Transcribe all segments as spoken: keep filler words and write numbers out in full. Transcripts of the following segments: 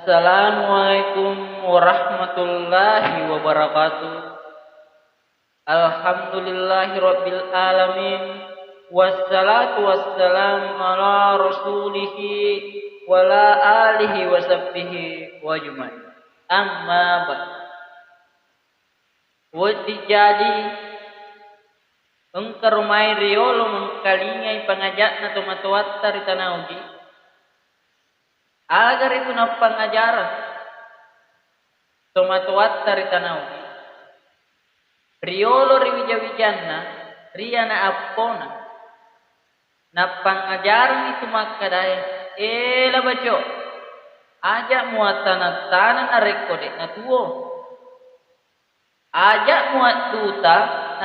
Assalamualaikum warahmatullahi wabarakatuh. Alhamdulillahi rabbil alamin. Wassalatu wassalamu ala rasulihi wa ala alihi wa sahbihi wa ajmain. Amma ba'd. Wedding jadi engka ro mai riolo mengkalingai pangaja'na tomatoatta ri tana Ogi. Aga ritu nappangajareng tomatoatta ri tana Ogi? Riolo ri wija-wijanna, ri ana appona. Nappangajareng itu makkedae, "Ela baco, aja muattana-tana narekko de'na tuo. Aja muadduta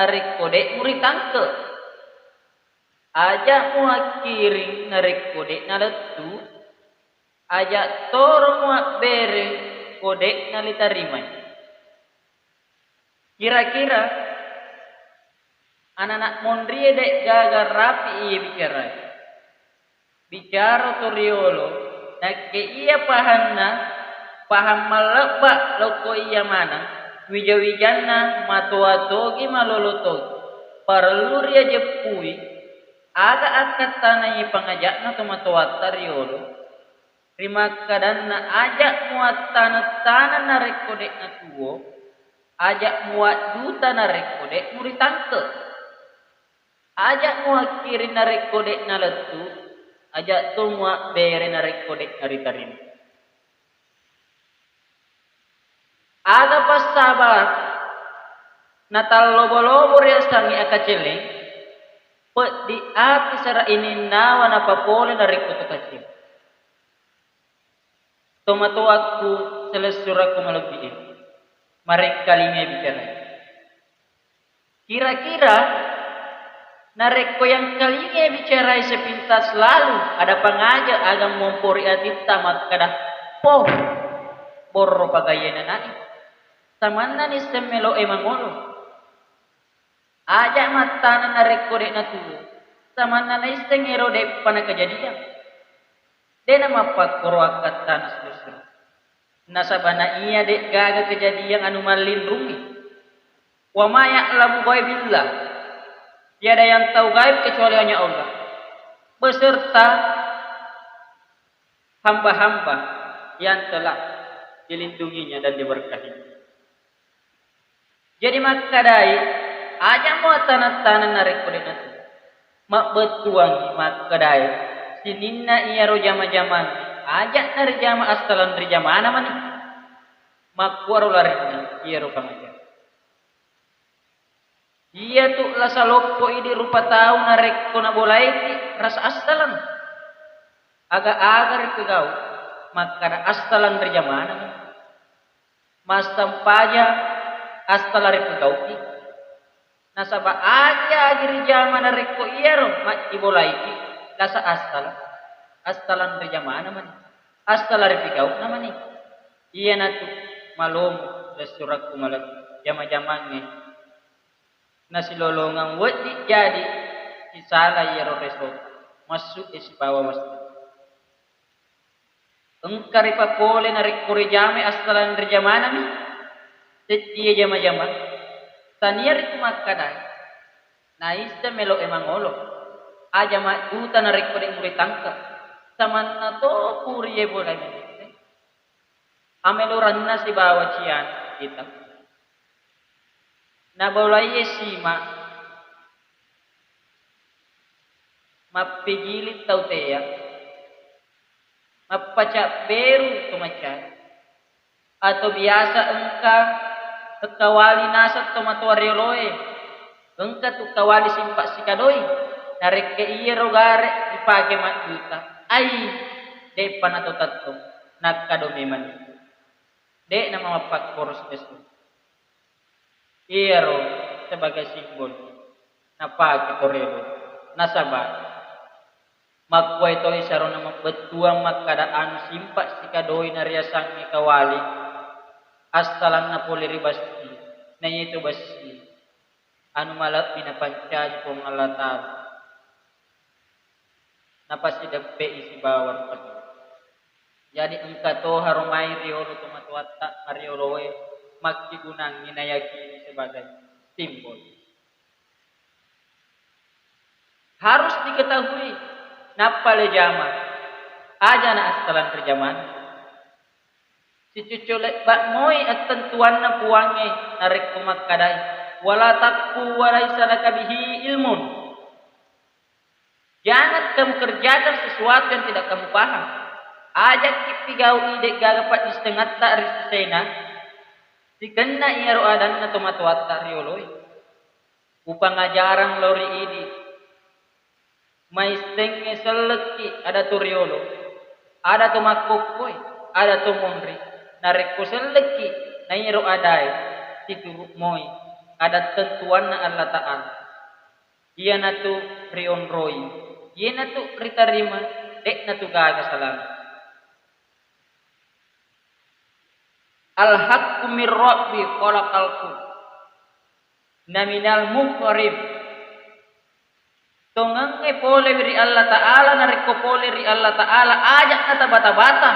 narekko de' muritangke. Aja muakkiring narekko de' nalettu. Aja toro muabbere ko de' nalitarimai." Kira-kira anana monrie de' gaga rapi iye bicarae. Bicara to riolo, nakke iya pahanna, pahang mallebba lokko iya maneng, wija-wijanna matoa togi, malolo togi. Parellu riajeppui aga akkattanai pangaja'na tomatoatta riolo. Rimakkadanna aja muattana-tana narekko de'na tuo, aja muadduta narekko de' muritangke. Aja muakkiring narekko de' nalettu, aja to muabbere narekko de' naritarima. Aga passabara natallobo-lobo riasengnge akacelleng, peddi ati sara ininnawa napapole narekko to kacelleng. Tomatoakku, selessurakku malebbi'e, marengkalingai bicarae. Kira-kira narekko yangkalingai bicarae sepintas lalu, ada pangaja aga muampori atitta makkeda, "Poh, borro pagaie nanai. Samanna nisseng melo'e mangolo. Aja mattana narekko de' natuo. Samanna naisseng ero de'pa nakajadiang." De' namappakkoro akkattana selessurang. Nasaba na iya de' gaga kejadiang anu mallinrungngi. Wa ma ya'lamu ghaibillah. Tiada yang tahu gaib kecuali hanya Allah. Beserta hamba-hamba yang telah dilindunginya dan diberkahinya. Jadi makkadai, aja muattana-tana narekko de' natu. Mabbettuangngi makkadai, sininna iyaro jama-jamang, aja narijama assalang ri jamana mani. Makkuaro larinna iyaro pangaja. Iyatu lasa loppo idi rupa tau narekko nabolaiki rasa assalang. Aga-aga ripegau makkada assalang ri jamana. Massampaja assalang ripegauki. Nasaba agi-agi rijama narekko iyaro maccibolaiki lasa assalang. Assalang ri jamana mani. Assalang ripegau'na mani. Iyanatu malomo lessurakku malebbi jama-jamangnge. Nasilolongeng wedding jadi sisala iyaro reso massu e sibawa wasta. Engka ripapole narekko rijamai assalang rijamanami, seddi e jama-jama. Tania ritu makkadai, naisseng melo e mangolo. Aja madduta narekko de muritangke. Samanna to puri e bola mennesse. Ameloranna sibawa ciana kita. Nabolai e sima. Mappejili tau tea, mappacabberu to macai, atau biasa engka, engka wali naseng to matoa rioloe, engka tu kawali simpa sikadoi, narekko iyaro gare dipake madduta, ai, de'pa nato tettong, nakkado memang. De'na mappakkoro sipessu. Iyaro sebagai simbol napake to riolo. Nasaba makkuwai toi sarona mabbettuang makkada anu simpa sikadoi nariasangnge kawali, assalanna pole ri bessi, naitu bessi anu malebbi napancaji Puang Allah Ta'ala. Napasideppe'i sibawa rupa tau. Jadi engka to harumai riolo tomatoatta marioloe makkigunangngi nayakini sebagai simbol. Harus diketahui, nappa le jama. Aja na assalang ri jamana. Sicuccu lebba moi attentuanna Puangnge narekko makkadai, "Wala takfu wa laisa laka bihi ilmun." Jangan kamu kerjakan sesuatu yang tidak kamu paham. Ajakki pigaui de'gaga paddisengatta ri sesena, sikenna iyaro adanna tomatoatta rioloe. Upangajarang lao ri idi. Maissengnge sellekki ada to riolo, ada to makkokkoi, ada to monri. Narekko sellekki nairo adae, situru moi ada tentuanna Allah Ta'ala. Iyanatu rionroi, iyanatu ritarima, de'natu gaga salama. Al-haqqu mir rabbi khalaqal kul. Naminal mukarim. Tongengnge pole ri Allah Ta'ala, narekko pole ri Allah Ta'ala, aja' natabata-bata,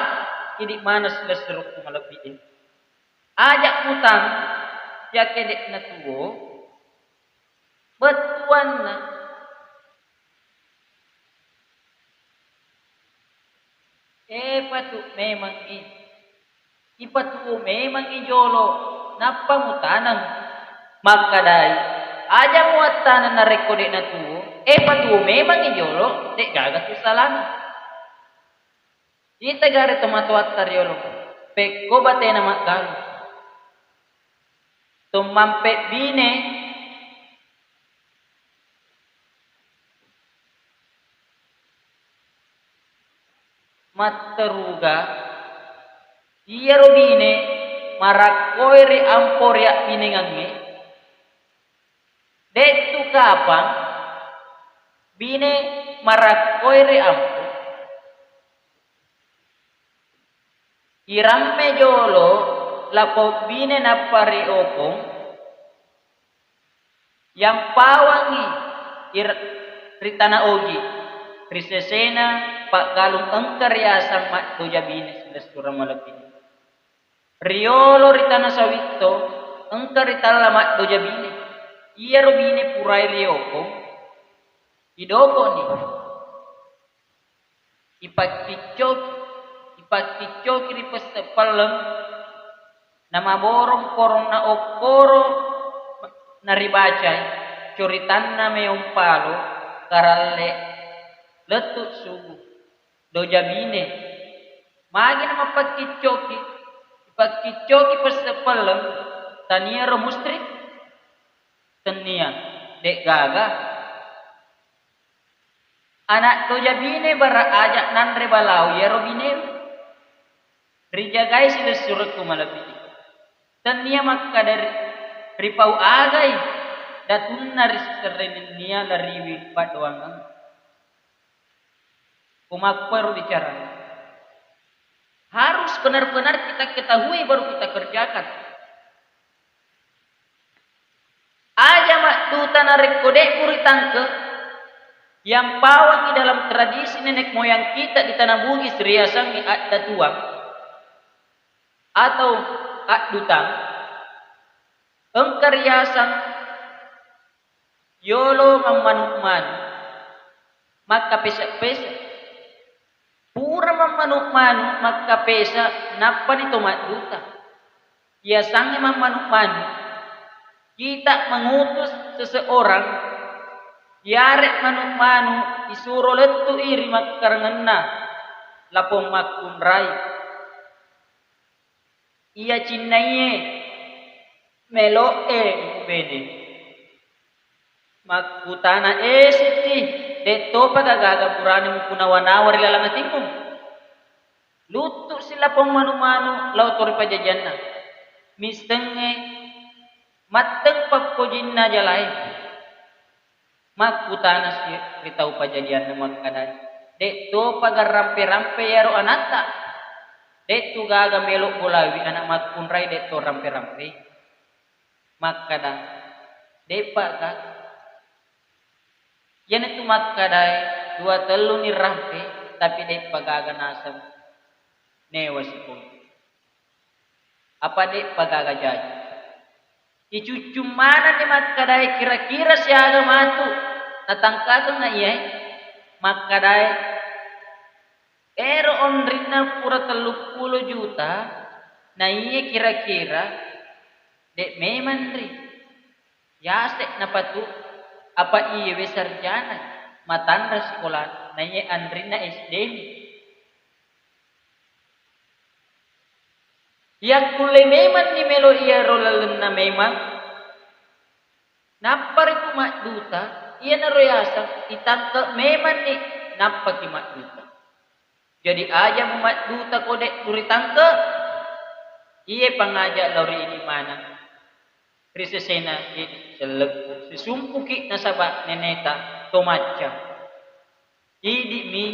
idi' maneng silessurukku malebbi e. Aja' utang, yakke de'na tuo, bettuanna. Eh, patu memangngi. Ipatuo memangngi jolo, nappa mutaneng. Makkadai, aja' muattaneng narekko de'na tuo, eh, patuo memangngi jolo, de'gaga tu salana. Ita gare tomatoatta riolo, pekko batena maggalu. Tommampe bine matteruga, iyaro bine marakkoi ri ampo ri abbinengengnge, de'tu kapang bine marakkoi ri ampo. Iramme jolo lapong bine nappa ri opong, yampawangngi ir-, ri tana ogi, ri sesena paggalung engka riaseng maddoja bine silessureng malebbi. Riolo ri tana sawitto engka ritalla maddoja bine. Iyaro bine purai ri opong, idoko'ni. Ipakkiccoki, ipakkiccoki ri pesse' palleng, namaborong koronna okkoro naribacai coritanna Meong Palo, karalle lettu subu, doja bine. Magi namappakkiccoki? Ipakkiccoki pesse' palleng, taniaro musrik? Tennia, de'gaga. Ana' doja bine bara aja' nanre balau iyaro bine. Rijagai silessurekku malebbi. Tennia makkada ri-, ripau agai datunna ri siserre nennia lariwi paddoangeng. Ko makkuero bicara. Harus benar-benar kita ketahui baru kita kerjakan. Aja' madduta narekko de' muritangke, yang pawangi dalam tradisi nenek moyang kita di Tanah Bugis riasangngi addatuang atau addutang, engka riasang yolo mammanu-manu, makkapese'-pese'. Pura mammanu-manu makkapese', nappani to madduta. Iyasangnge mammanu-manu, kita mengutus seseorang, iyare' manu-manu isuro lettu'i ri makkarengenna lapong makkunrai. Iya cinnaie melo'e mupubene. Makkutana, "Eh, Sitti, de' topa gaga burane mupunawa-nawa ri laleng atimmu?" Luttu' si lapong manu-manu lao to ri pajajianna. Missengnge matteng pappojinna jalae. Makkutanasi ri tau pajajianna makkada, "De' topa garampe-rampe iyaro anatta? De' tu gaga melo bolawi ana' makkunrai de' to rampe-rampei?" Makkada, "De'pa gaga." Iyanatu makkadae dua telluni rampe, tapi de'pa gaga naseng. Newa sipong. Apa de'pa gaga jaji. Icuccung manenni makkadae kira-kira siaga matu natangkakengnga iyae, makkadae, ero onrinna pura telluppulo juta, na iye kira-kira de' memanri. Yase' napatu, apa iyewe sarjana, matanra sikola, na iye anrinna S D mi. Yakkulle memanni melo iyaro lalenna memang, nappa ritu madduta, iyanaro yaseng itangke memanni, nappaki madduta. Jadi aja mumadduta ko de' nuritangke, iye pangaja lao ri idi maneng ri sesena idi sellekku, sisumpuki nasaba neneta to macca. Idi mi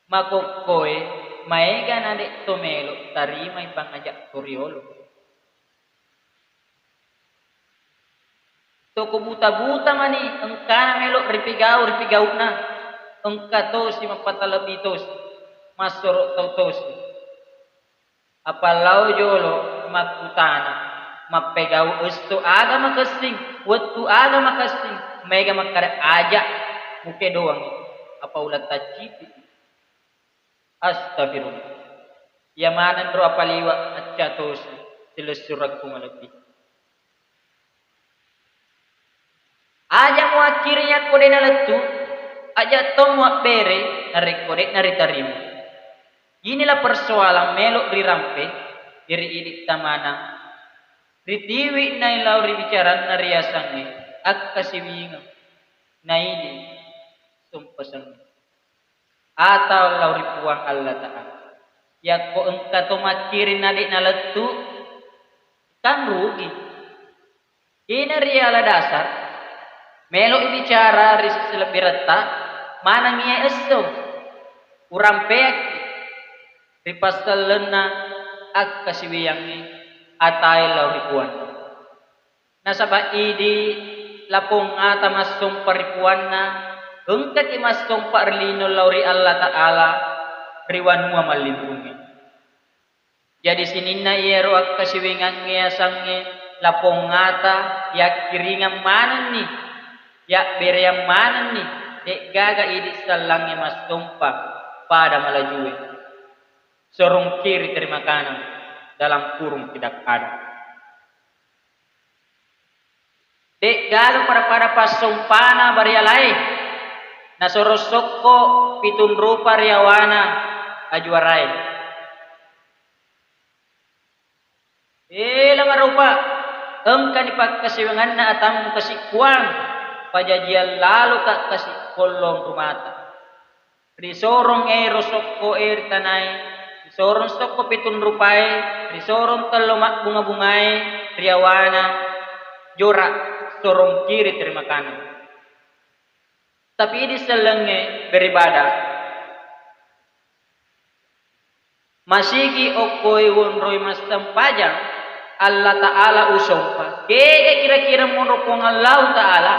makokkoe maega na de' to melo tarimai pangaja to riolo. Toko buta-buta mani engkana melo ripigau, ripigau'na, engka tosi mappatalebbi tosi, massoro tau tosi. Apa lao jolo makkutana, mappegau esso aga makessing, wettu aga makessing, maega makkada aja mukedoang, apa ulang taccipi. Astagfirullah. Iya manenro apa liwa accatosi silessurekku malebbi. Aja muakkiring yakko de' nalettu, aja to muabbere narekko de' naritarima. Inilah persoalan melo rirampe ri idi tamanang. Ritiwi nai lao ri bicaranna riasangnge akkasiwingeng. Naidi sompasengnge. Atau lao ri Puang Allah Ta'ala. Yakko engka to makkiring na de' nalettu, kan rugi. Ina riala dasar, melo ibicara ri selebbiretta, maneng iye esso, urampeakki ri passellenna akkasiwiyangnge atae lao ri Puanna. Nasaba idi lapong ata massompa ri Puanna, engkaki massompa ri lino lao ri Allah Ta'ala ri wanua mallinrungnge. Jadi sininna iyaro akkasiwingangnge asangnge lapong ata, yakkiringang manenni, yabbereang manenni, de'gaga idi sellangnge massompa pada malajue. Sorong kiri terima kanan, dalam kurung tidak ada. De'gaga pada-pada passompana barialae, nasoro sokko pitung rupa riawana ajuarae. Ela marupa, engkani pakkasiwiyanganna atammu kasi Puang, pajajiang laloka kasi kollong rumata. Risorong ero sokko e ri tanae, risorong sokko pitung rupae, risorong tello mabbunga-bungae riawana jora, sorong kiri terima kanan. Tapi idi sellengnge beribadah. Masigi okkoe wonroi massempajang, Allah Ta'ala usompa. Kega kira-kira monro Puang Allah Ta'ala?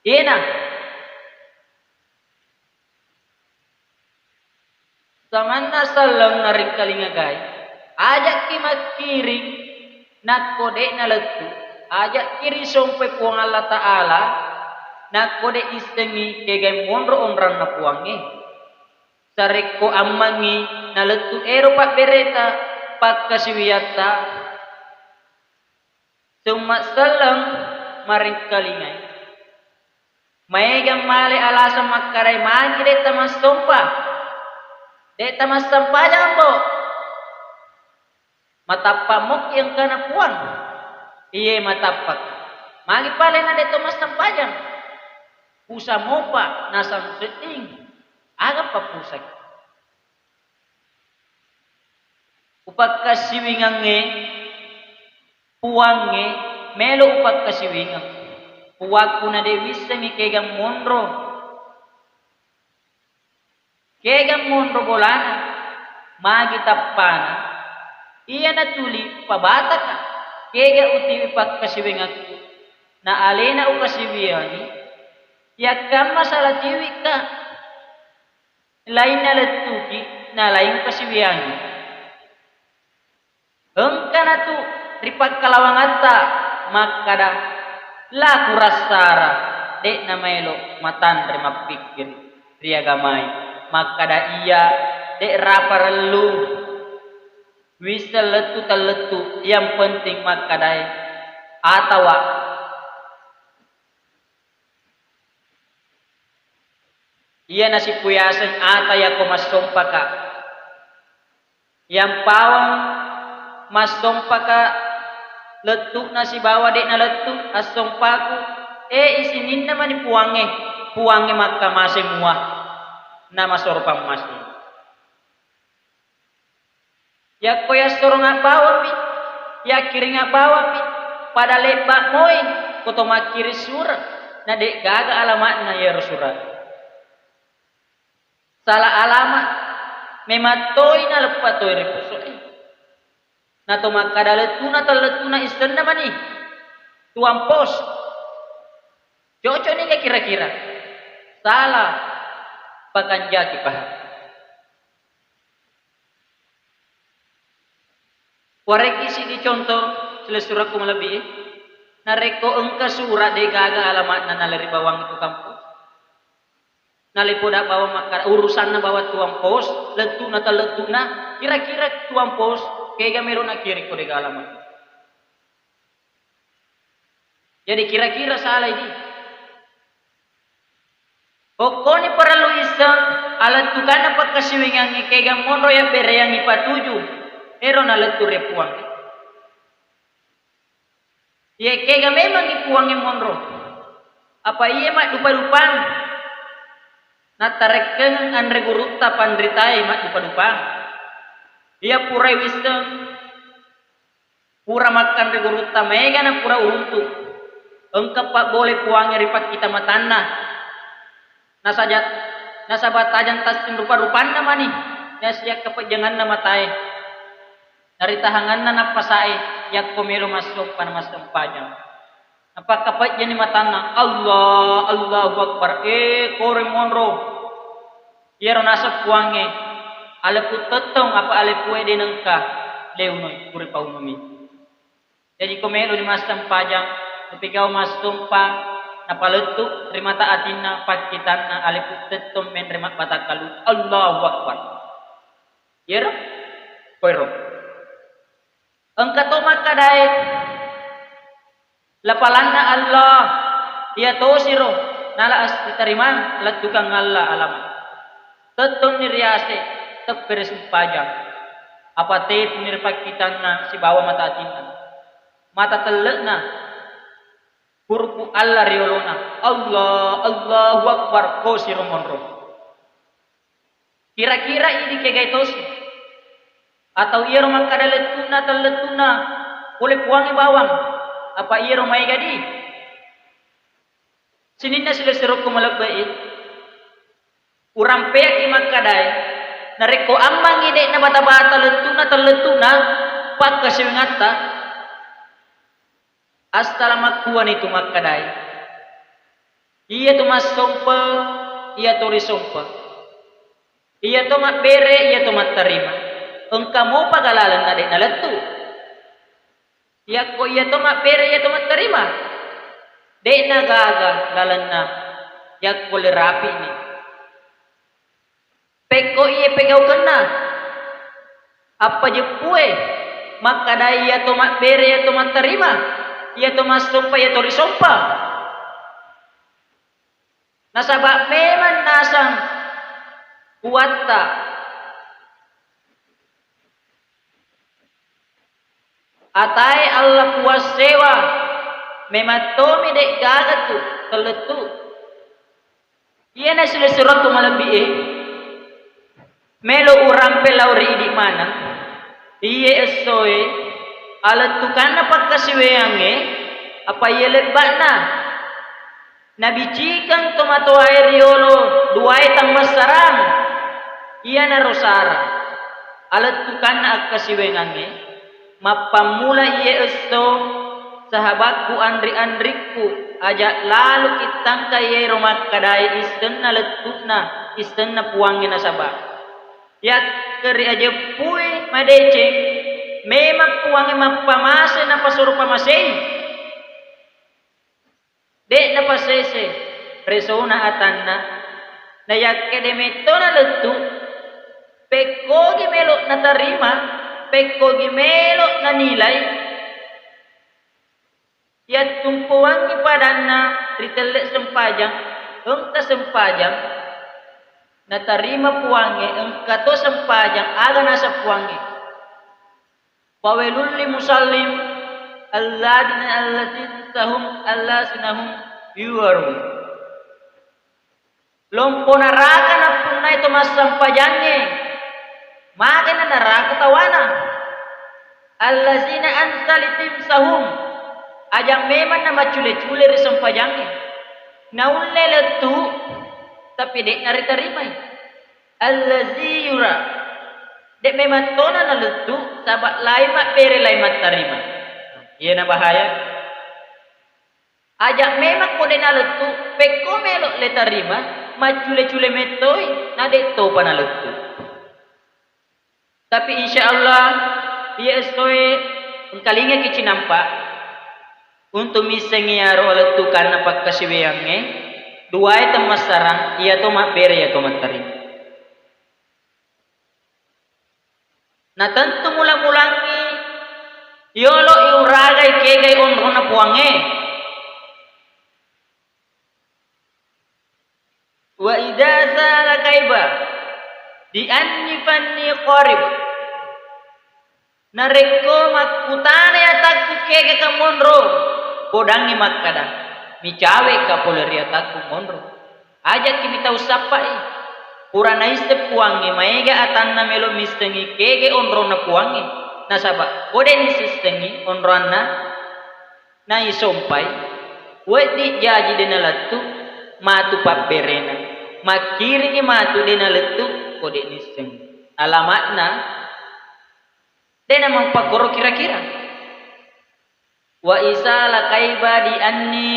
Iyena. Samanna selleng naringkalingagai, ajakki makkiring nakko de' nalettu, ajakki risompai Puang Allah Ta'ala nakko de' issengngi kegai monro onranna Puangnge. Sarekko ammengngi nalettu ero pabbereta pakkasiwiyatta, summa selleng maringkalingai. Maega male alaseng makkadai magi de' tamassompa, de' tamassempajang, Bo. Matappa mokki engkana Puang. Iye matappa. Magi pale na de' to massempajang? Pusa mopa nasang sedding. Aga pappusaki? Upakkasiwingangnge, Puangnge, melo upakkasiwingeng. Puakku na de' wissengngi kega monro. Kega monro bolana, magi tappana, iyana tuli pabataka, kega utiwi pakkasiwingekku, na alena ukasiwiyangi, yakkamma sala tiwikka, lainna lettuki, nalaing pasiwiangi. Engkana tu ri pakkalawangatta makkada, "La kurassara, de'na maelo matanre mappikkiri ri agamai." Makkada iya, "De' raparellu wisseng lettu tellettu, yang penting makkadae atawa." Iya nasipuyaseng ata yako massompaka. Yang pawang massompaka lettu'na sibawa de'na lettu assompaku, e, isininna mani puangnge, puangnge makkamaseng mua namasoro pammaseng. Yakko yassorongeng bawammi, yakkiringeng bawammi, pada lebba moi ko to makkiring sura, na de'gaga alama'na yero sura. Sala alama, memang toi naleppa toi ri pusoe. Na to makkada lettuna tellettuna issenna mani tuang pos. Cocok niga kira-kira? Salah, pakanjaki paham. Warekki siddi contoh silessurekku malebbi e. Narekko engka sura de'gaga alama'na nalari bawang itu kampus. Nalepoda bawang makkada urusanna bawang tuang pos, lettu'na tellettu'na, kira-kira tuang pos kega melo nakiring ko de'ga alama'na. Jadi kira-kira salah idi. Okkoni parellu isseng alettukanna pakkasiwingangnge kega monro yabbereangngi patuju ero nalettu ri puang. Iye kega memangngi puangnge monro, apa iye maddupa-dupang nattarekkengeng anre gurutta panritae maddupa-dupang. Iya purai wisseng Pura makkanre gurutta maega na pura uruntu. Engka pabbole puangnge ri pakkita matanna. Nasaja-, nasaba tajang tassing rupa-rupanna mani nasiakkapejjanganna matae. Naritahanganna nappasae yakko melo massompa na massempajang. Napakkapejjani matanna, Allah, Allahu Akbar. Eh, kore monro. Iyaro naseng puangnge, aleppu tettong apa aleppue de nengka leunoi pura paunumi. Jaji ko melo ni massempajang, napigau massompa, napalettu ri mata atinna pakkitanna aleppu tettong menre mabbatakkalu. Allahu Akbar. Iyaro? Koero. Engka to makkadae, lapalanna Allah, iya tosiro nala assitarimang lettukang Allah alama. Tettonni riase, teppere sempajang. Apa tepuni ri pakkitanna sibawa mata atinna. Mata telle'na, purpu Allah riolona. Allah, Allahu Akbar, kosiro monro. Kira-kira idi kegai tosi? Atau iyaro makkada lettu'na, tellettu'na, pole puangnge bawang, apa iyaro maega di? Sininna silessurokku malebbe'i, urampeakki makkadae, narekko ammangngi de'na bata-bata lettu'na, tellettu'na, pakkasiwingatta, Assala makkuwani tu makkadae, iya tu massompa, iya to risompa, iya to mabbere, iya to mattarima, engka mopa ga lalenna de' nalettu. Yakko iya to mabbere, iya to mattarima, de'na gaga lalenna yakko le rapi'ni. Pekko iye pegaukenna, appajeppue, makkadai iya to mabbere, iya to mattarima, iya to massompa, iya to risompa. Nasaba memang nasang kuatta. Atae Allah puassewa, memang tomi de'gaga tu tellettu. Iyana silessurokku malebbi'e, melo urampe lao ri idi maneng, iye essoe, alettukanna pakkasiweangnge, apa iye lebba'na. Nabicikeng tomatoae riyolo duae tammassarang, iyanaro sara, alettukanna akkasiwengangnge, mappammula iye esso, sahabakku, anri-anrikku, aja laluki tangka iyero makkadae issenna lettu'na, issenna puangnge nasaba. Yak-, Keri ajeppui madeceng, memang Puangnge mappamase napasoro pamasei. De'na pasese resona atanna, nayakkede metto nalettu, pekkogi melo natarima, pekkogi melo nanilai, yattumpuangngi padanna ri telle sempajang, engka sempajang natarima Puangnge, engka to sempajang aga naseng Puangnge. Fawailul lil musallin alladzina, alladzina hum, alladzina hum yu'arun. Lompo naraka nappunnai to massempajangnge, magana naraka tawana. Alladzina an salatim sahum, aja memang namaccule-cule ri sempajangnge, naulle lettu, tapi de'na ritarimai. Allazi yura, de' memang tona nalettu, saba' lain mabbere, lain mattarima. Iyana bahaya. Aja memang ko de' nalettu, pekko melo le tarima, maccule-cule mettoi, na de' topa nalettu. Tapi insya Allah, iya essoe engkalingaki cinampa untuk missengi iyaro lettukanna pakkasiwiyangnge, duae temmassarang, iyato mabbere, iyato mattarima. Na tentu mula-mulangngi yolo iuragai kegai onrona Puangnge. Wa idza sa'ala kaifa bi anni fa inni qarib. Narekko makkutanai atakku kegaka monro, podangngi makkada, micawe'ka pole ri atakku monro. Ajakki mitau sappai. Pura naisseng Puangnge maega atanna melo missengi kege onronna Puangnge. Nasaba ko de' nisissengi onroanna, naisompai, wedding jaji de' nalettu, matu pabberena. Makkiringngi matu de' nalettu, ko de' nissengi. Alama'na, de' namapakkoro kira-kira. Wa isala kaifa bi anni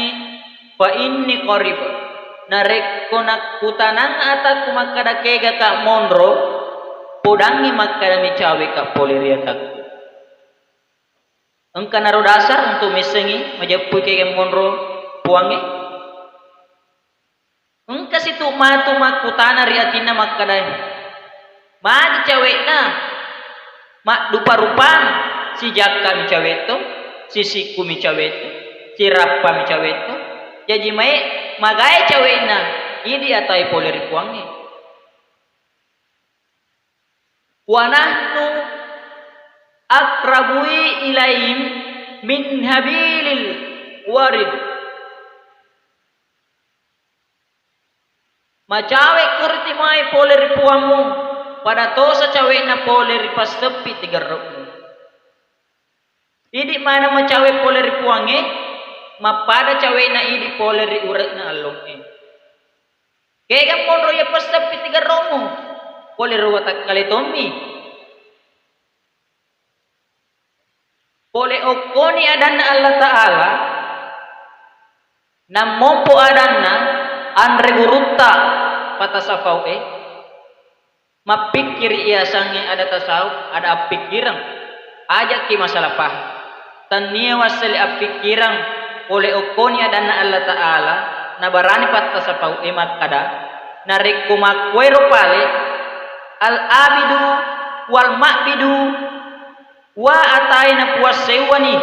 fa inni qarib. Narekko nakkutanang atakku makkada kegaka monro, podangngi makkada micawe'ka pole ri atakku. Engka naro dasar untuk missengi majeppui kege monro Puangnge? Engka situ matu makkutana ri atinna makkedae, magi cawe'na? Maddupa-rupang, sijakka mi cawe'to, sisikku mi cawe'to, sirappa mi cawe'to. Jaji mae, magai cawe'na? Idi atai pole ri Puangnge. Wa nahnu aqrabu ilaihim min hablil warid. Macawe' ko ritimai pole ri Puammu, pada tosa cawe'na pole ri passeppi tigerro'mu. Idi' maneng macawe' pole ri Puangnge, mappada cawe'na idi' pole ri ure'na ellongnge. Kega monro iya passeppi tigerro'mu, pole ri watakkale tommi. Pole okkoni adanna Allataala, nammompo adanna anre gurutta patasafau'e, mappikkiri iyasangnge ada tasawuf, ada appikkireng, ajakki masalah paham. Tennia wassali appikkireng pole okkoni adanna Allataala, nabarani pattasafau'e makkada, narekko makkuero pale, al-abidu wal ma'bidu, wa atai napuassewwani,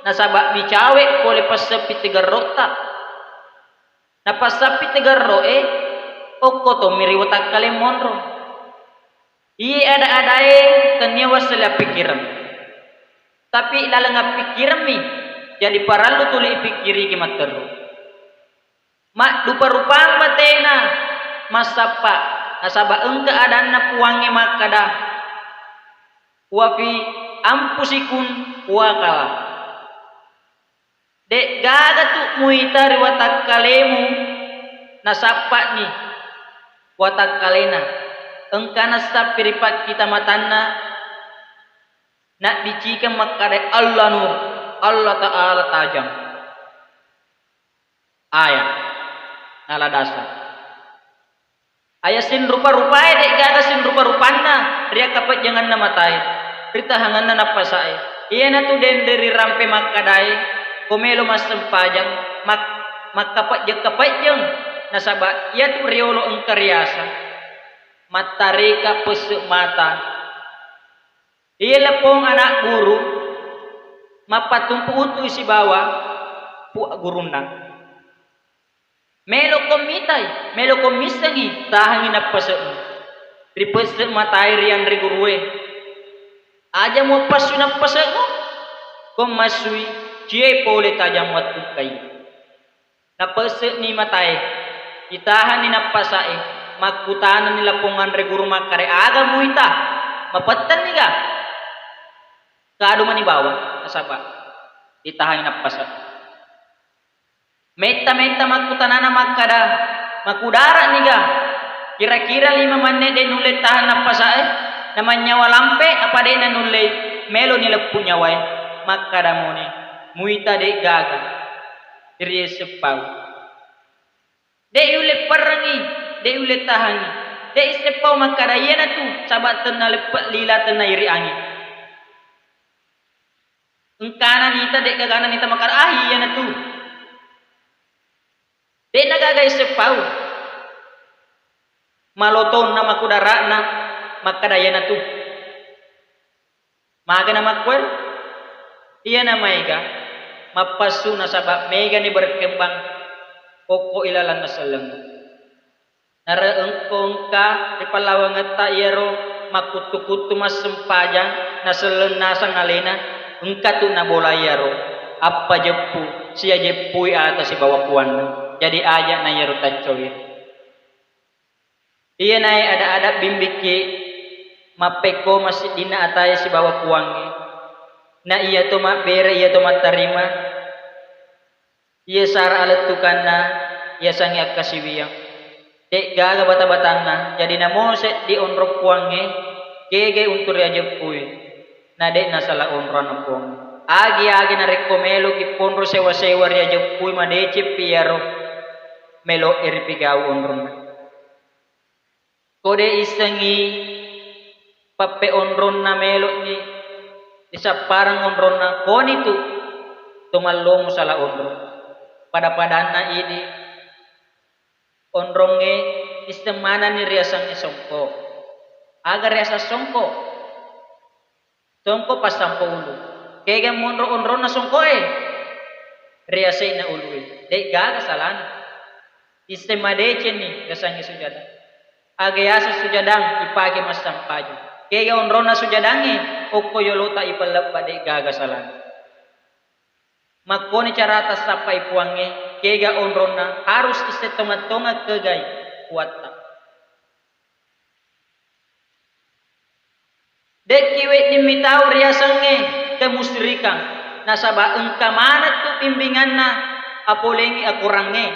nasaba micawe' pole passeppi tigerro'ta. Napassappi tigerro'e, okko tommi ri watakkale monro. Iye ada-adae tennia wassali appikkireng. Tapi laleng appikkiremmi, jadi parellu tuli ipikkiriki matteru. Maddupa-rupang batena massappa, nasaba engka adanna Puangnge makkada, wa fi anfusikum, wa kala. De'gaga tu muita ri watakkalemu nasappa'ni watakkalena. Engka nassappi ri pakkita matanna, nabbicikeng makkada, "Allah nur, Allah Ta'ala tajang." Aya, nala dasa. Aya sinrupa-rupae, de'gaga sinrupa-rupanna ri akkapejjangenna matae, ri tahangenna nappasae. Iyanatu denre rirampe makkadae, ko melo massempajang, mak-, makkapejjeng-kapejjeng, nasaba iyatu riolo engka riaseng mattareka pesse mata. Iya lepong ana guru mappatumpu utu sibawa pu-, gurunna. Meloko mitai, meloko missengi, tahangi nappase'mu. Ripesse matai rianre gurue. Aja muappassu nappase'mu, ko massui, cie pole tajang wattukkai. Napesse'ni matae, itahanni nappasae, makkutanani lapong anre guru makkare, aga muita? Mapettenniga? Kadu mani bawang, nasaba itahanni nappasa. Metta-metta makkutanana makkada, makudara'niga? Kira-kira lima menne de nulle tahang nappasae, namannyawa lampe apa de nanullei? Meloni leppu nyawae, makkada moni, muita de'gaga. Ri isseng pau. De yulle perrengi, de yulle tahangi, de isseng pau makkada iyanatu, saba tenna leppe lila tenna iri angin. Engkana nita, de gagana nita makkada, ah, iyanatu. De nagaga isseng pau. Malotonna makudara'na makkada iyanatu. Maga namakkuero? Iyana maega mappassu nasaba megani berkembang okko ilalenna sellengnge. Nare engko engka ri pallawangetta iyaro makkuttu-kuttu massempajang naselleng naseng alena, engkatu nabola iyaro appajeppu siajeppui ata sibawa puanna. Jadi aja na iyaro taccowi. Iyanae ada-ada bimbikki mappekko massiddinna atae sibawa Puangnge. Na iyato mabbere, iyato mattarima, iya sara alettukanna, yasengnge akkasiwiang. De'gaga bata-batanna, jadi namo seddi onrong Puangnge, kegai untu riajeppui, na de nasala onronna Puangnge. Agi-agi narekko meloki ponro sewa-sewa riajeppui, madecengpi iyaro melo'e ripigau onronna. Ko de issengngi pappe onronna melo'ni risappareng onronna, konitu to mallomo sala onrong. Pada-padanna idi onrongnge isseng manenni riasengnge songko. Aga riaseng songko? Songko passampo ulu. Kega monro onronna songkoe? Riase'na ulue. De'gaga salana. Isseng madecenni riasengnge sujadang. Aga yaseng sujadang ipake massampajang. Kega onronna sujadangnge? Okko yolota ipallebba, de'gaga salana. Makkoni carata sappai Puangnge, kega onronna harus isseng tongeng-tongeng kegai kuatta. De'ki wedding mitau riasengnge kemusyrikang, nasaba engka manettu bimbinganna apolengngi akorangnge.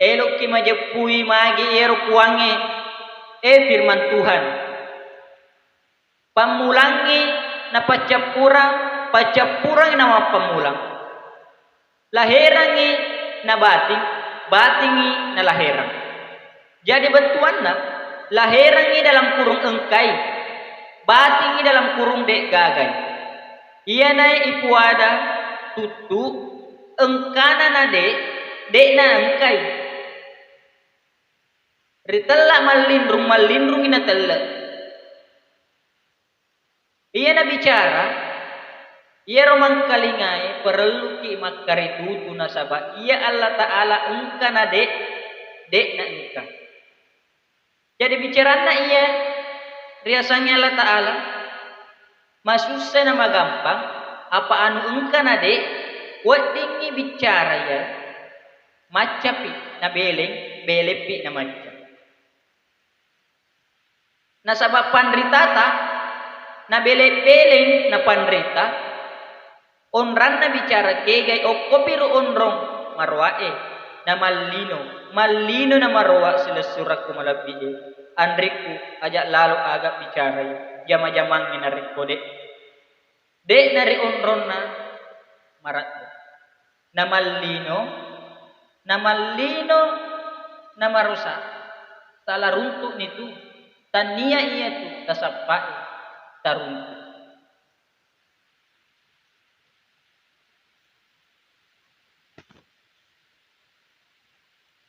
Elokki majeppui magi iyaro Puangnge, eh, firman Tuhan. Pammulangngi napaccappurang, paccappurangngi namappamulang. Laherangngi na bating, batingngi na laherang. Jadi bettuanna, laherangngi dalam kurung engkai, batingngi dalam kurung de'gagai. Iyanae ipuada tuttu engkana na de, de'na engkai. Ritella mallinrung, mallinrungngi natelle. Iyana bicara, iyaro mangkalingae parelluki makkaritutu nasaba iya Allah Ta'ala engka na de, de'na engka. Jadi bicaranna iya riasengnge Allah Ta'ala, masussa na magampang, apa anu engka na de, weddingngi bicara iya, maccapi na beleng, belengpi na macca. Nasaba panritata nabele-beleng napanrita, onranna bicara kegai okkopiru onrong maroae, namallino, mallino namaroa silessurakku malebbi'e, anrikku aja lalo aga bicarai, jama-jamangngi narekko de. De'na ri onronna maradde. Namallino, namallino, namarosa. Tala runtu'ni tu, tannia iyatu tasappae taruntu'.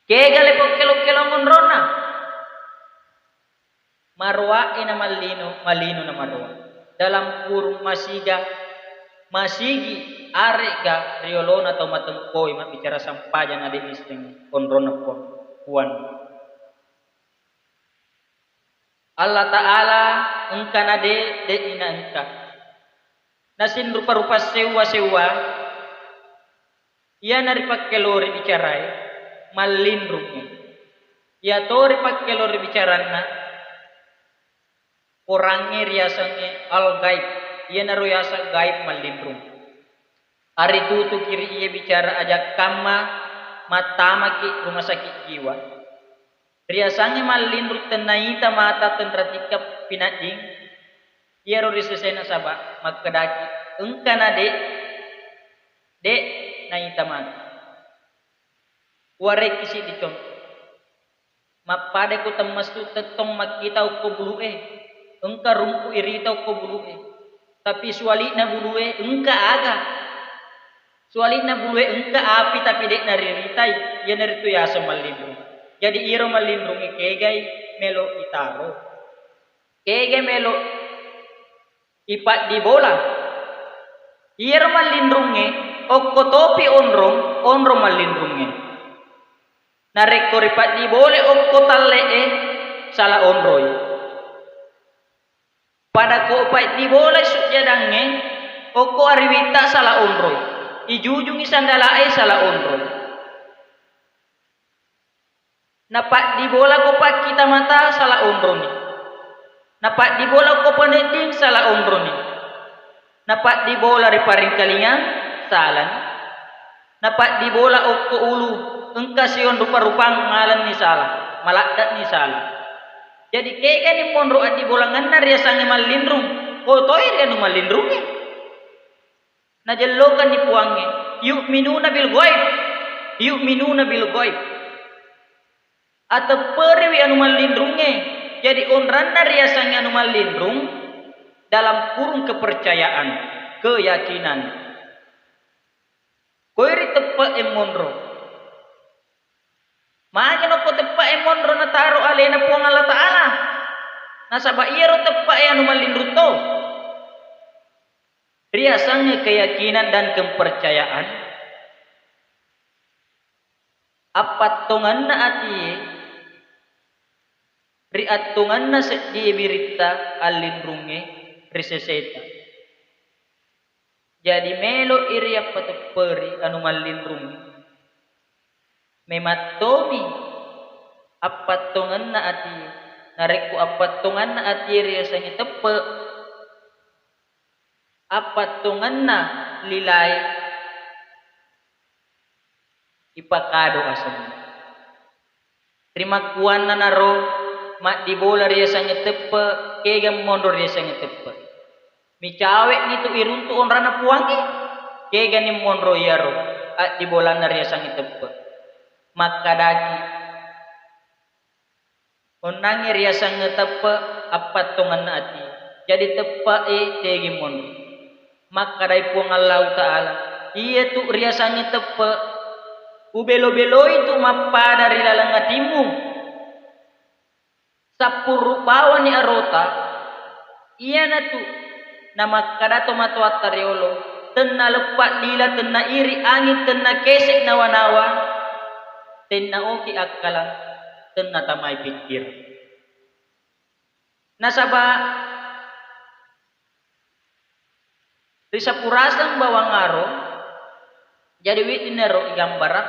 Kega lepo kelong-kelong onronna? Maroae na mallino, mallino na maroa. Dalam kurung masiga, masigi, are'ga riolona tau matengkoe mabbicara sampajang na de' nisseng onronna Puang, Puang. Allah Ta'ala engka na de', de'ni na engka. Nasin rupa-rupa sewwa-sewwa, iyana ripakkelori bicarae, mallinrungnge. Iyato ripakkelori bicaranna, orangnge riasengnge al-ghaib, iyanaro yaseng gaib mallinrung. Aritutuki ri iye bicara ajakkamma mattamaki rumah sakit jiwa. Riasengnge mallinrung tennaita mata tenratikka pinadding, iyaro ri sesena saba' makkedaki, engka na de', de' naita mata. Uwarekki siddi contoh. Mappada ko temmassu tettong makkita okko bulu'e, engka rumpu irita okko bulu'e. Tapi suwali'na bulu'e engka aga? Suwali'na bulu'e engka api tapi de' nariritai, iyanaritu yaseng mallinrung. Jadi iyaro mallinrungnge kegai melo itaro. Kegai melo ipaddi bola. Iyaro mallinrungnge okko topi onrong, onrong mallinrungnge. Narekko ripaddi bolai okko talle'e, sala onroi. Pada ko paddi bolai sujjadangnge okko ariwitta, sala onroi. Ijujungi sandala'e, sala onroi. Napaddi bola ko pakkita mata, sala onroni. Napaddi bola ko panedding, sala onroni. Napaddi bola ri paringkalinga, salani. Napaddi bola okko ulu, engka sion rupa-rupang, malenni sala, maladdani sala. Jadi kegani monro addi bolangenna riasangnge mallinrung, ko toi ri anu mallinrungnge. Najellokanni Puangnge, yu'minuna bil ghaib, yu'minuna bil ghaib. Atepperiwi anu mallinrungnge. Jadi onranna riasangnge anu mallinrung dalam kurung kepercayaan, keyakinan. Koi ri teppe'e monro. Magi nokko teppe'e monro nataro alena Puang Allah Ta'ala? Nasaba iyaro teppe'e anu mallinrung to. Riasengnge keyakinan dan kepercayaan, appattongenna atie ri attongenna seddie biritta allinrungnge ri seseta. Jadi, melo'i riappatepperi anu mallinrungnge. Memattomi appattongenna atie. Narekko appattongenna atie riasengnge teppe', appattongenna lilae ipakado asenna. Rimakkuannanaro, maddibola riasengnge teppe', kega monro riasengnge teppe'. Micawe'ni tu iruntu onrana Puangnge, kegani monro iyaro addibolanna riasengnge teppe'. Makkadaki, onnangnge riasengnge teppe' appattongenna ati. Jadi teppe'e tegi monro. Makkedai Puang Allahu Ta'ala, iyatu riasengnge teppe', ubelo-beloi tu mappada ri laleng atimmu. Sappuru bawani arota, iyanatu namakkada tomatoatta riolo, tennaleppa lila, tennairi anging, tennakese nawa-nawa, tennaoki akkala, tennatamai pikkir. Nasaba ri sapuraseng bawang aro, jadi weddinaro igambara,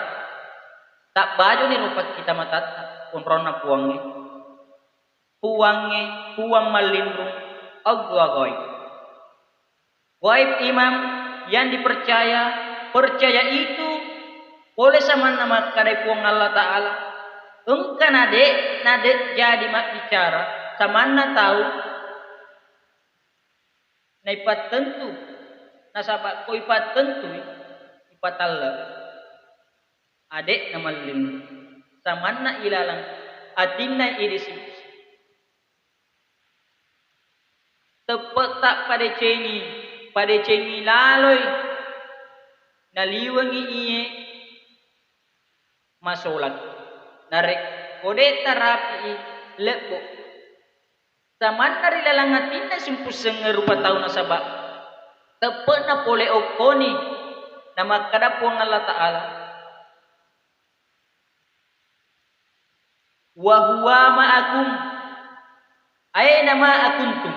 tabbajuni ro pakkita matatta, onronna Puangnge. Puangnge, Puang mallinrung, Allah ghaib. Ghaib imam yang dipercaya, percaya itu pole samanna makkadai Puang Allah Ta'ala. Engka nade, nade jadi mabbicara, samanna tau naipattentu, nasaba ko ipattentui, ipatalle. Ade'na mallinrung, samanna ilalang atinna idi sipusi. Teppe'ta padecengi, padecengi laloi, naliwengi iye masolang. Narekko de' tarapi'i, lebbo. Samanna ri laleng atinna simpussengnge rupa tau nasaba teppe'na pole okkoni, namakkeda Puang Allah Ta'ala, "Wa huwa ma'akum aina ma kuntum."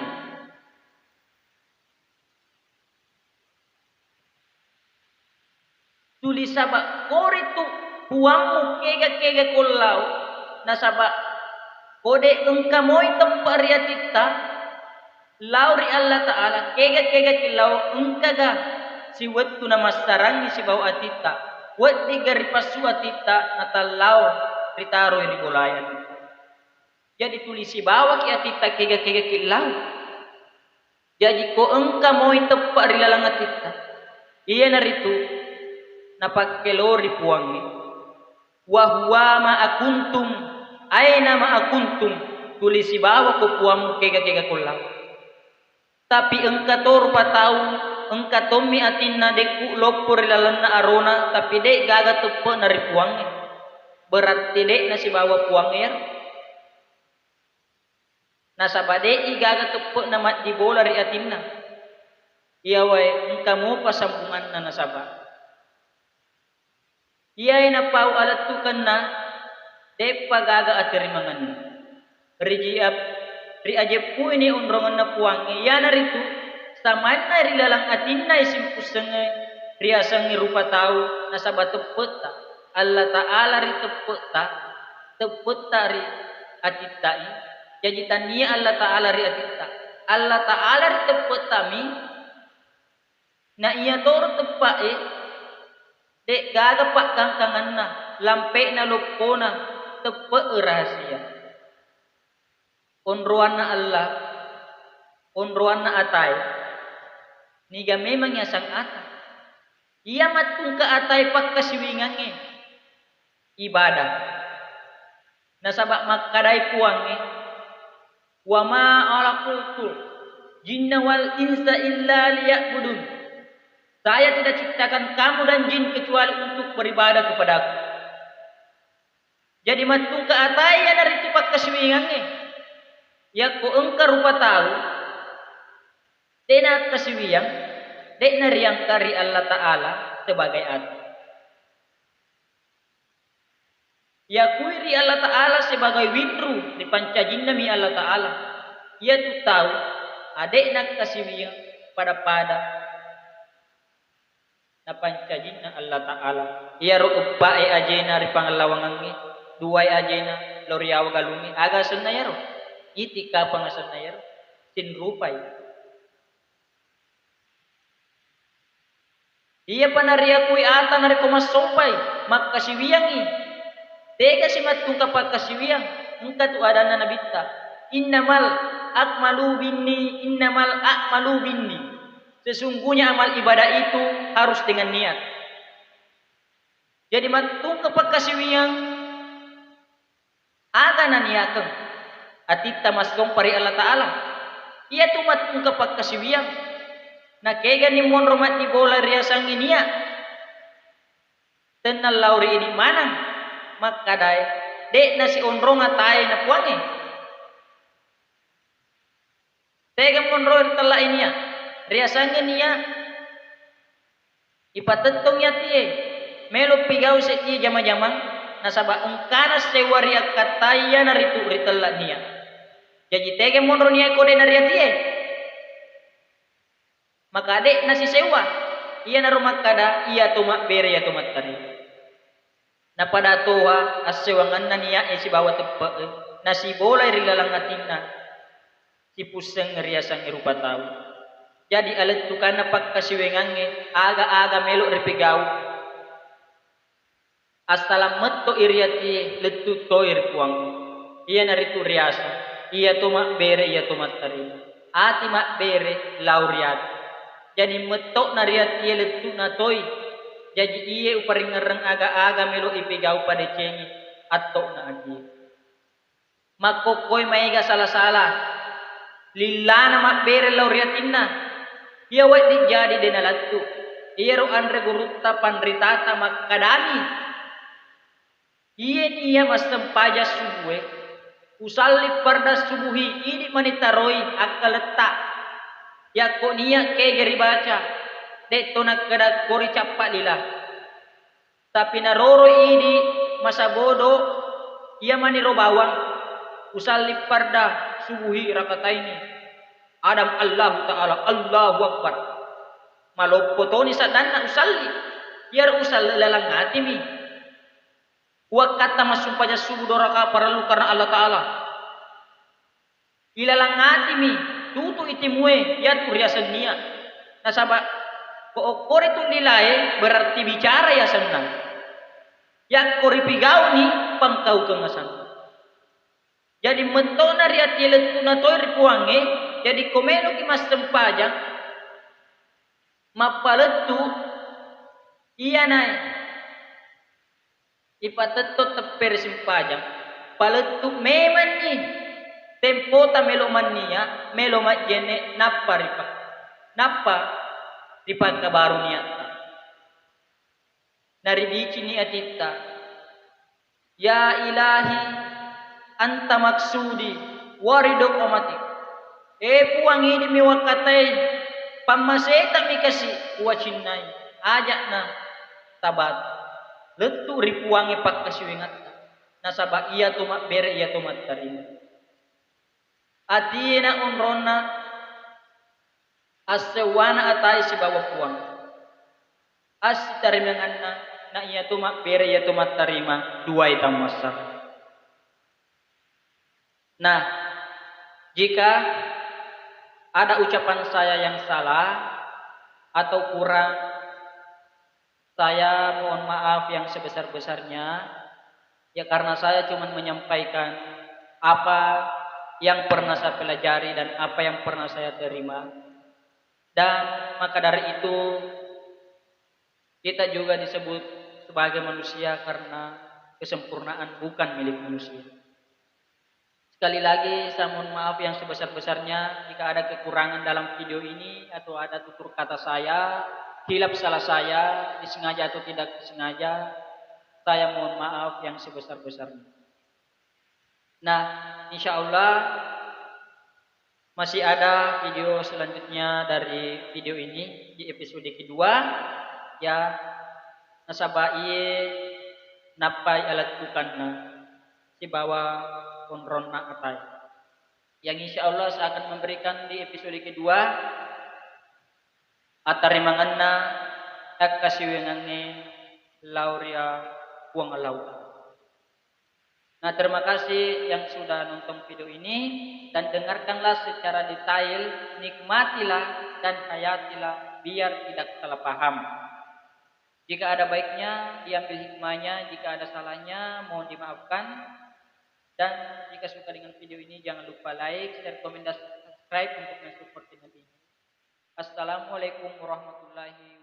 Tuli saba' koritu Puammu kega-kega ko lao, nasaba' ko de' engka moi teppa' ri atitta lao ri Allah Ta'ala, kega-kega ki lao engkaga siwettu namassarangngi sibawa atitta, weddiga ripassu atitta natallao ritaroi ri bolae atitta. Jadi tuli sibawaki atitta kega-kega ki lao. Jaji ko engka moi teppa' ri laleng atitta, iyanaritu napakkelori Puangnge. "Wa huwa ma'a kuntum aina ma'a kuntum," tuli sibawa ko Puammu kega-kega ko lao. Tapi engka to rupa tau, engka tommi atinna dekku loppo ri lalenna arona, tapi de' gaga teppe'na ri Puangnge. Berarti de' nasibawa Puangnge ero. Nasaba de'i gaga teppe'na maddibola ri atinna. Iyawae engka mopa sambunganna nasaba iyae napau alettukenna de'pa gaga aterimangenna. Riji-, ap-, riajeppuini onrongenna Puangnge, iyanaritu samanna ri laleng atinna isimpussengnge riasengnge rupa tau nasaba teppe'ta. Allah Ta'ala ri teppe'ta, teppe'ta ri atitta'i. Jaji tannia Allah Ta'ala ri atitta. Allah Ta'ala ri teppe'tami, na iyatoro teppe'e, de' gaga paggangkanganna, lampe'na loppona, teppe'e rahasia. Onroanna Allah, onroanna atae, niga memang yaseng ata. Iya mattungka atae pakkasiwingangnge ibadah. Nasaba makkadai Puangnge, "Wa ma khalaqtul jinna wal insa illa liya'budun." Saya tidak ciptakan kamu dan jin kecuali untuk beribadah kepadaku. Jadi mattungka atae iyanaritu pakkasiwiangnge. Yakko engka rupa tau de' nakkasiwiang, de' nariangka ri Allah Ta'ala sebagai ata. Yakui ri Allah Ta'ala sebagai winru, ripancajinnami Allah Ta'ala. Iyatu tau a de' nakkasiwiang pada-pada napancajinna Allah Ta'ala. Iyaro eppa'e ajena ri pangellawangengnge, duae ajena lao ri yawa galungnge. Aga asenna iyaro? Itikapang asenna iyaro. Sinrupai. Iyapa nariakui ata narekko massompai, makkasiwiangngi. Tegasi mattungka pakkasiwiang, engkatu adanna Nabitta, "Innamal akmalu binni, innamal akmalu binni." Sesungguhnya amal ibadah itu harus dengan niat. Jadi, mattungka pakkasiwiang aga naniakeng atitta massompa ri Allah Ta'ala. Iyatu mattungka pakkasiwiang. Nakegani monro maddibola riasangnge niat. Tenna lao ri idi maneng makkadae, de' nasionrong atae na Puangnge. Tega monro ri tellae niat, riasangnge niat ipatettongngi atie, melo pigau seddie jama-jamang, nasaba engkana sewwa riakkattai iyanaritu ritella niat. Jaji tega monro niat ko de' nariatie? Maka de' nasisewwa, iyanaro makkada, iya to mabbere, iya to mattarima. Napada toha assewangenna nia'e sibawa teppe'e, nasibolai ri laleng atinna, sipusseng riasengnge rupa tau. Jadi, alettukanna pakkasiwengangnge, aga-aga melo ripigau. Assalang metto'i ri atie, lettu toi ri Puang. Iyanaritu riaseng, iya to mabbere, iya to mattarima. Ati mabbere lao ri ati. Jadi metto'na ri atie lettu'na toi. Jaji iye uparingngerreng aga-aga melo ipegau padecengi atto'na atie. Makkokkoi maega sala-sala, lillana mabbere lao ri atinna. Iya wedding jadi de' nalettu. Iyaro anre gurutta panritata makkadami, "Iyeni iya massempajang subue, usalli parda subuhi, idi' mani taroi akkaletta. Yakko nia' kege ribaca, de' to nakkeda ko ri cappa lila. Tapi naroro idi' masabodo, iya maniro bawang, usalli parda subuhi rakataini." Adam Allahu Ta'ala, Allahu Akbar. Maloppo toni saddanna usalli. Iyaro usalli lalang atimi. Uwakkatta massumpajang subuh dua rakaat parellu karena Allah Ta'ala. Ilalang atimi, tutu itimue, yatu riaseng nia'. Nasaba' ko okkori tu lilae, berarti bicara yasenna. Yakko ripigauni, pangkaukeng asenna. Jadi mettona ri ati lettuna toi ri Puangnge, jadi ko meloki massempajang, mappalettu, iyanae ipatetto teppe ri sempajang, palettu memanni tempota melo mannia, melo majjenne, nappa ripa-, nappa ripakkabaru niatta. Naribicini atitta, "Ya Ilahi, anta maksudi, waridok amatik." E Puang, idimi wakkatai, pammaseta mi kasi uwacinnai, aja'na tabat. Lettu ri Puangnge pakkasiwengatta, nasaba' iya to mabbere, iya to mattarima. Atina onronna assewwana atai sibawa Puang. Assitarimanganna, na iya to mabbere, iya to mattarima, duai tammassara. Nah, jika ada ucapan saya yang salah atau kurang, saya mohon maaf yang sebesar-besarnya. Ya, karena saya cuma menyampaikan apa yang pernah saya pelajari dan apa yang pernah saya terima. Dan maka dari itu, kita juga disebut sebagai manusia karena kesempurnaan bukan milik manusia. Sekali lagi, saya mohon maaf yang sebesar-besarnya jika ada kekurangan dalam video ini atau ada tutur kata saya, hilaf salah saya, disengaja atau tidak disengaja, saya mohon maaf yang sebesar-besarnya. Nah, insya Allah masih ada video selanjutnya dari video ini di episode kedua, ya, nasaba' iye nappai alattukanna sibawa onronna atai. Yang insya Allah saya akan memberikan di episode kedua, attarimangenna akkasiwiyangengnge lao ri Puang Allahu Ta'ala. Nah, terima kasih yang sudah nonton video ini dan dengarkanlah secara detail, nikmatilah dan hayatilah biar tidak salah paham. Jika ada baiknya, diambil hikmahnya, jika ada salahnya, mohon dimaafkan. Dan jika suka dengan video ini, jangan lupa like, share, komen, dan subscribe untuk mensupport channel ini. Assalamualaikum warahmatullahi